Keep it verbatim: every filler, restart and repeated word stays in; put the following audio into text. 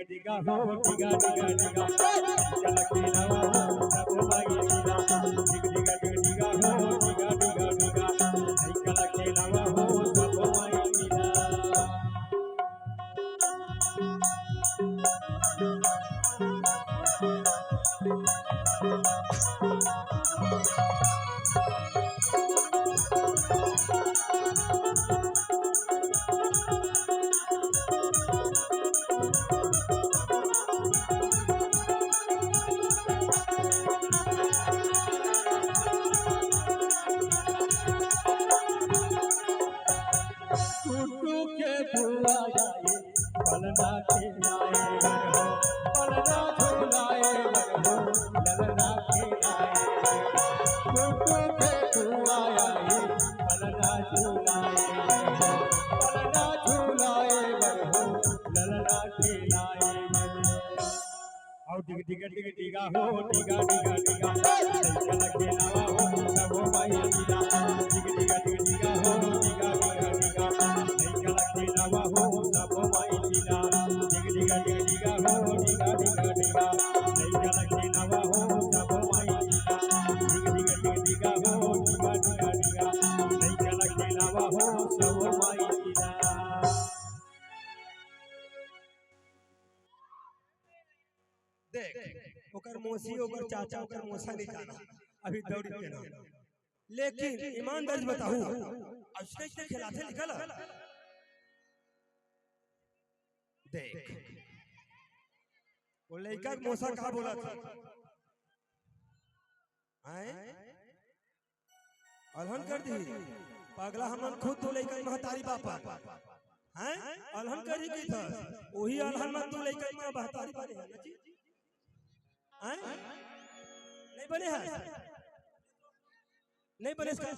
डिगा हो, डिगा, डिगा, डिगा, लइका ला खेलावा हो, सबो माई डिगा। डिग, डिगा, डिग, डिगा हो, डिगा, डिगा, डिगा, लइका ला खेलावा हो, सबो माई डिगा। टुटू के बुआ जाए, पलना खेलाए बर हो, पलना झुलाए बर हो, ललना खेलाए बर हो। टुटू के बुआ जाए, पलना झुलाए बर हो, पलना झुलाए बर हो, ललना खेलाए बर हो। अउ डिग डिग डिग डिगा हो, डिगा डिगा डिगा, लइका ला खेलावा हो, सबो माई डिगा। डिग डिग डिग डिगा हो, डिगा डिगा डिगा, लइका ला खेलावा हो, सबो माई डिगा। डिग डिग डिग डिगा हो, डिगा डिगा डिगा, लइका ला खेलावा हो, सबो माई डिगा। डिग डिग डिग डिगा हो, डिगा डिगा डिगा, लइका ला खेलावा हो, सबो माई डिगा। देख, ओकर मौसी, ओकर चाचा, ओकर मौसा नहीं जाना, अभी दौड़ी के ना। लेकिन ईमानदारी से बताहूँ, अब स्टेज पे खिलाते निकल। देख, वो लइका के मौसा का बोला था? हैं? अलहन कर दी। पगला, हमन खुद दू लइका के महतारी बाप हन। हैं? अलहन कर ही की था। वही अलहन में दू लइका के महतारी बने हैं ना जी? हैं? नहीं बने हैं? नहीं बने इसका?